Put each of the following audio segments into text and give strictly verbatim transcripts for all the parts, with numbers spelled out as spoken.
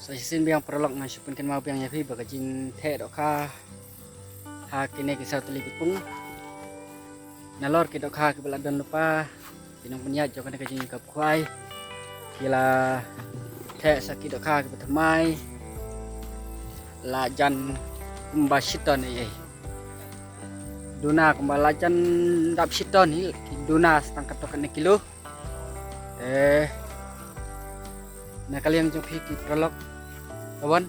Sa shisien biang paralok, ngan shu pynkynmaw biang ïa phi ba ka jingtheh dohkha ha kine ki saw tylli ki pung. Nalor ki dohkha kiba la don lypa, ki nongpynïaid jong kane ka jingïakop khwai ki la theh sa ki dohkha kiba thymmai, la jan kumba shi ton ei ei. Duna kumba la jan dap shi ton hi, ki duna sa tang katto katne kilo. Eh, na ka liang jong phi ki paralok, la wan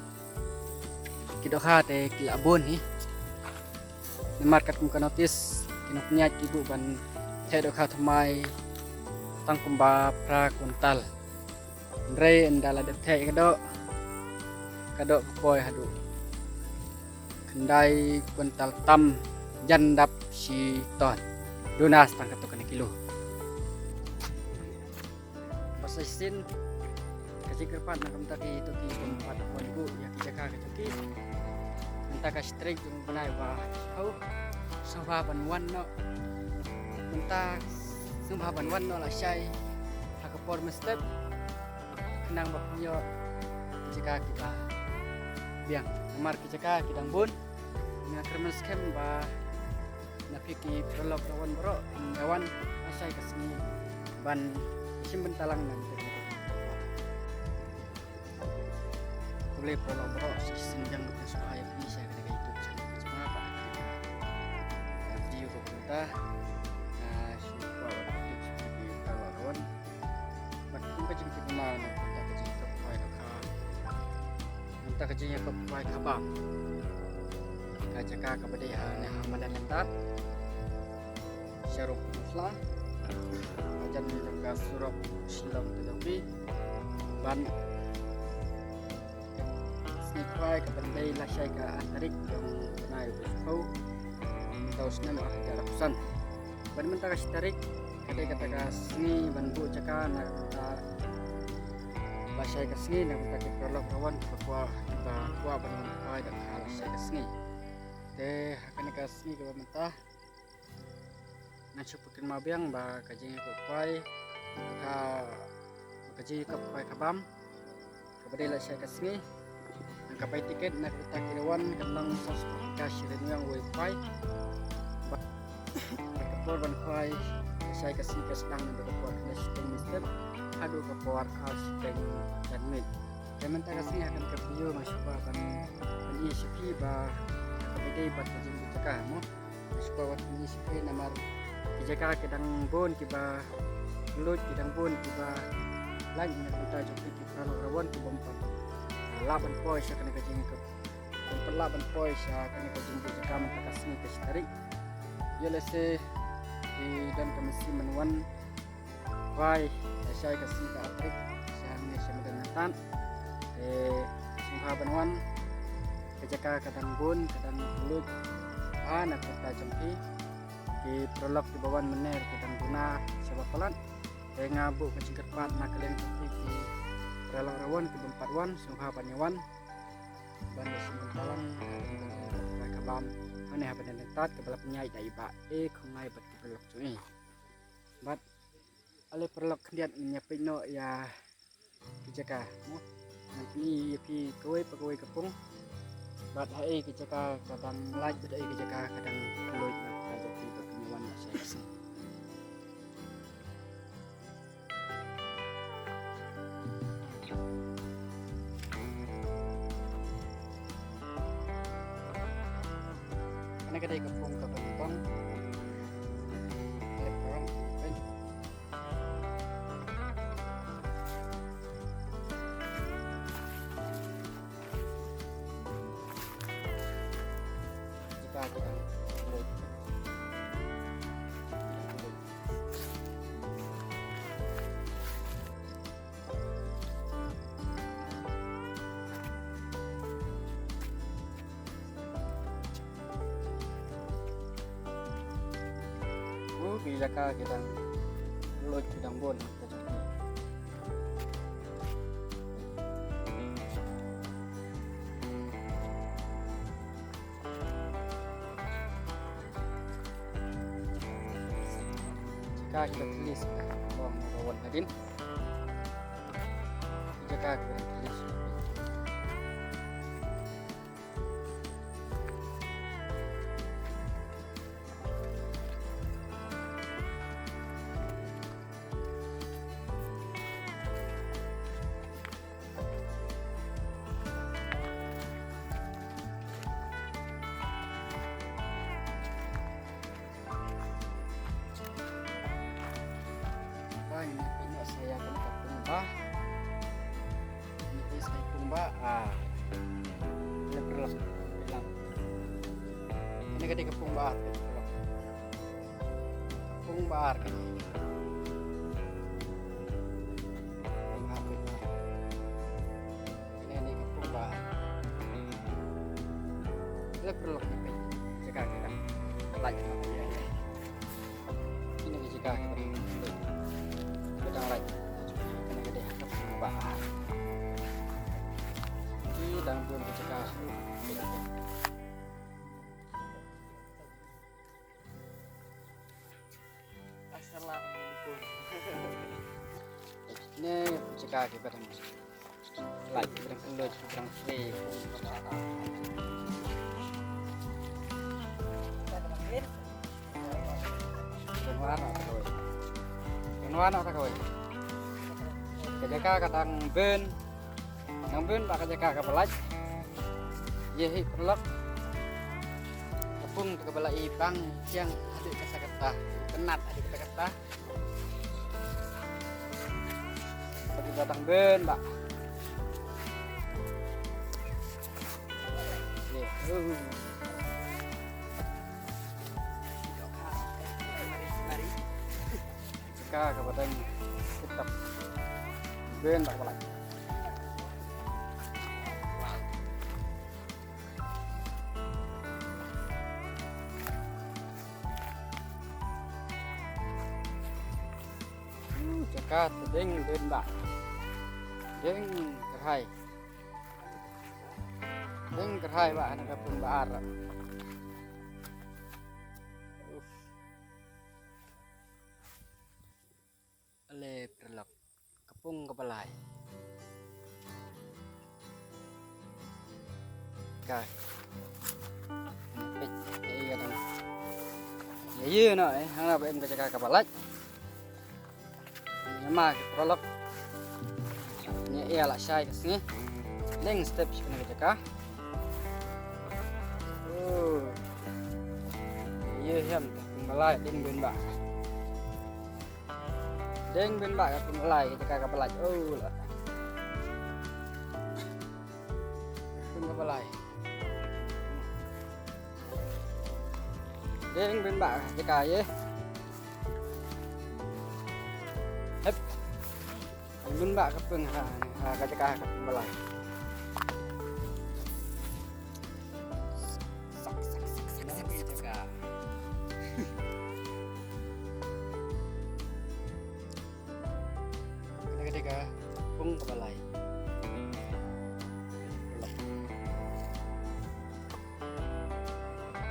ki dohkha te ki la bun hi. Namar katkum ka notice, ki nongpynïaid ki buh ban theh dohkha thymmai tang kumba phra kwintal. Hynrei ynda la dep theh ka doh, ka doh ka poi haduh khyndai kwintal tam, jan dap shi ton. Duna sa tang katto katne kilo. Ba sa shisien ka jingkyrpad na ka bynta kito ki bym pat wan buh ïa ki jaka ka jong ki. Mynta ka shi tarik jong u bnai ba shiphew, sngewbha ban wan noh. Mynta sngewbha ban wan noh lashai ha ka por mynstep, khnang ba phin ïoh ki jaka kiba biang. Namar ki jaka ki dang bun. Nga kyrmen skhem ba na phi ki paralok la wan baroh, la wan lashai ka sngi ban shim bynta lang na ka. Khublei paralok baroh, sa shisien biang nga pdiang sngewbha ïa phi sha kane ka YouTube channel ka jong nga. Ba ha kane ka video ka mynta nga shu kwah ban update sha phi ki paralok la wan. Bad kum ka jingkynmaw na ka bynta ka jingïakop khwai dohkha, na ka bynta ka jingïakop khwai khabam, ka jaka kaba dei ha ne ha Madan Lyntat, sha Rungkut Mawsla, hajan jong ka surok Shillong Talliewi. Ban sngi khwai ka ban dei lashai ka ar tarik jong u bnai ba shiphew, mynta u snem ar hajar arphew san. Ban mynta ka shi tarik ka dei kata ka sngi ban buh jaka na ka bynta lashai ka sngi, na ka bynta ki paralok la wan kiba kwah, kiba kwah ban wan khwai dohkha lashai ka sngi. Te ha kane ka sngi kaba mynta ngan shu pynkynmaw biang ba ka jingïakop khwai, ka, ka jingïakop khwai khabam kaba dei lashai ka sngi, nang ka bai tiket na ka bynta ki la wan kan long saw spah tyngka shi ryngwiang uwei u khwai. Bad ka por ban khwai lashai ka sngi ka sdang naduh ka por khyndai shiteng mynstep haduh ka por ar shiteng janmiet. Te mynta ka sngi ha kane ka video nga shu kwah ban, ban ïa sha phi ba kaba dei bad ka jingbuh jaka mo. Nga shu kwah ban ïa sha phi namar ki jaka ki dang bun kiba luid, ki dang bun kiba lait, na ka bynta jong phi ki paralok la wan ki bym pat lah ban poi sha kane ka jingïakop, bym pat lah ban poi sha kane ka jingbuh jaka mynta ka sngi ka shi tarik. Ïoh lehse ki don ka mynsiem ban wan khwai lashai ka sngi ka ar tarik sha hangne sha Madan Lyntat. Te sngewbha ban wan, ka jaka ka dang bun, ka dang luid bha na ka bynta jong phi. Ki paralok kiba wan mynne ki dang duna shaba palat. Te nga buh ka jingkyrpad na ka liang jong phi ki paralok la wan ki bym pat wan, sngewbha ban ïa wan ban ïa shim bynta lang ha kane ka jingïakop khwai khabam hangne ha Madan Lyntat kaba la pynïaid da i Bah A. Khongngai bad ki paralok jong i. Bad ale paralok khyndiat ngin ïa peit noh ïa ki jaka mo. Ngan pyni ïa phi kawei pa kawei ka pung. Bad haei ka jaka ka dang lait, bad haei ka jaka ka dang luid, bad ka jaka ka dang wan lashai ka sngi. Kane ka dei ka pung kaba nyngkong. Kane ka pung. Kita, kita. Ki jaka ki dang luid, ki dang bun. Jaka ki dang list, bong ka wan hadien. Jaka ki dang list. Ba ar. Lep rlok. Bilang. Kane ka dei ka pung ba ar. Pung ba ar kane. Pung ba ar. Kane ka dei ka pung ba ar. Lep rlok ni peit. Jaka ka. Like. Kine ki jaka kiba dang, kiba dang lait. Kine ki dei ha ka pung ba ar. Ki dang bun ki jaka. Assalamualaikum. Kine ki jaka kiba dang lait, kiba dang kylluid, kiba dang free. Pynwan noh ta kawei. Pynwan noh ta kawei. Ka jaka ka dang bun. Dang bun ba ka jaka kaba lait. Ïa hi paralok. Ka pung kaba la i bang jiang haduh katta katta. Itynnad haduh katta katta. Bagi batang ben, Mbak. Nih, uh. Ka, ka batang kitab. Ben, Mbak, balai. Uh, jaka te deng ben ba. Deng kyrhai. Deng kyrhai ba, na ka pung ba ar. Uf. Ale paralok. Ka pung kaba lai. Ka. Peit, eh, ka dang. Ïa, ïa, no, eh, hang ba em ka jaka kaba lait. Ïa ma ki paralok. Ïa, ïa la shai ka sngi. Deng step shi kane ka jaka. Oh. Ïa, hem, kaba lai, deng ben ba. Deng ben ba ka pung lai ka jaka kaba lait. Oh la. Pung kaba lai. Deng ben ba ka jaka ye. Hep. Ben ba ka pung ha, ha ka jaka ka pung ba lai. Sak, sak, sak, sak, sak, sak. Kane ka dei ka pung kaba lai.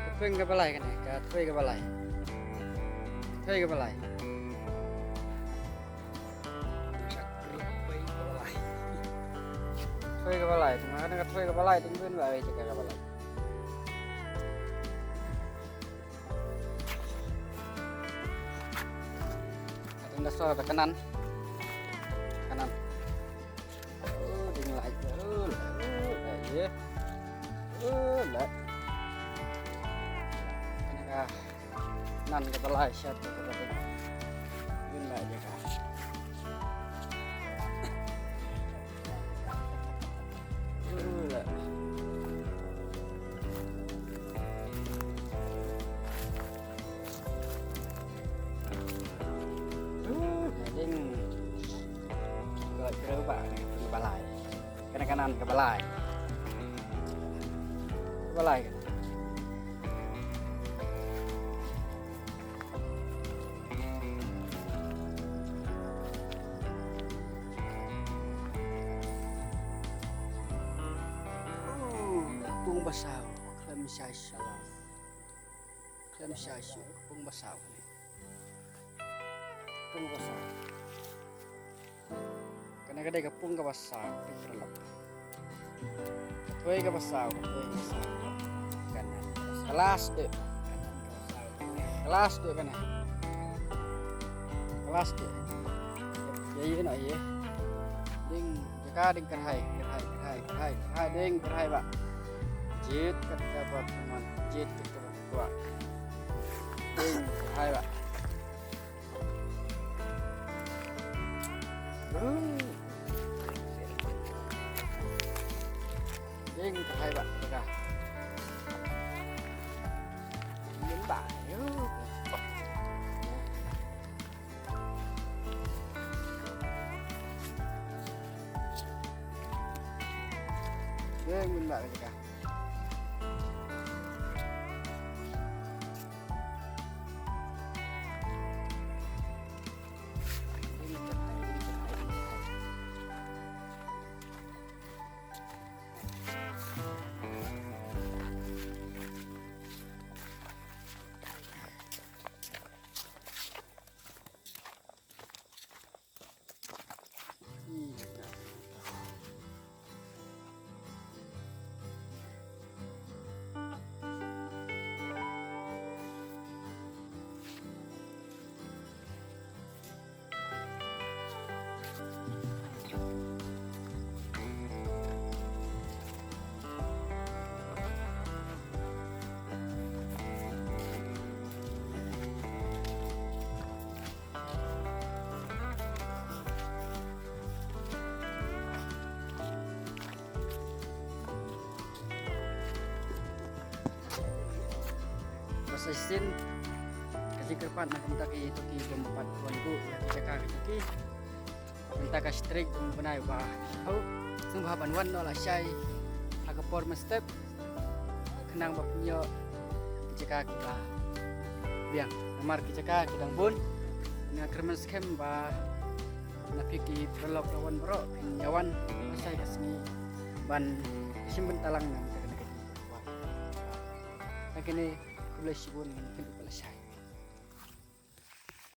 Ka pung kaba lai kane, ka thoi kaba lai. Thoi kaba lai. Thoi kaba lai. Thoi kaba lai. Tang kane ka thoi kaba lai, tang ben ba ai jaka kaba lai. Tang da sor da kanan. Kanan. Oh, ding lai. Oh, lai, oh, lai, ye. Oh, lai. Kane ka Nan kaba lai shat kaba dei. Yun lai jaka. Yun lai. Yun lai ding. Kaba dei ba ni kaba lai. Kane ka nan kaba lai. Kaba lai. Uh, pung ba saw, khlem shai shalaf. Khlem shai shu, pung ba saw. Pung ba saw. Kane ka dei ka pung kaba saw, peit paralok. Ka thoi kaba saw, ka thoi kaba saw. Kane. Ka last dei. Ka last dei kane. Ka last dei. Ïa, ïa, no, ïa. Ding, jaka ding kyrhai, kyrhai, kyrhai, kyrhai, kyrhai, ding kyrhai ba. Jied kat kaba thymmai, jied kat kaba kwah. Ding kyrhai ba. Hmm. Ing ka hai ba ka. Lim ba. Yo. Lim ba ka. Ba sa shisien ka jingkyrpad na ka bynta kito ki bym pat wan buh ïa ka jaka kito ki. Mynta ka strik bym bnai ba. Hau, sngewbha ban wan noh lashai ha ka por mynstep. Khnang ba pynïoh ki jaka kiba biang. Namar ki jaka ki dang bun. Nga kyrmen skhem ba na phi ki paralok la wan baroh phin ïa wan lashai ka sngi ban shim bynta lang na ka. Tang kine, khublei shibun, ngan pynduh lashai.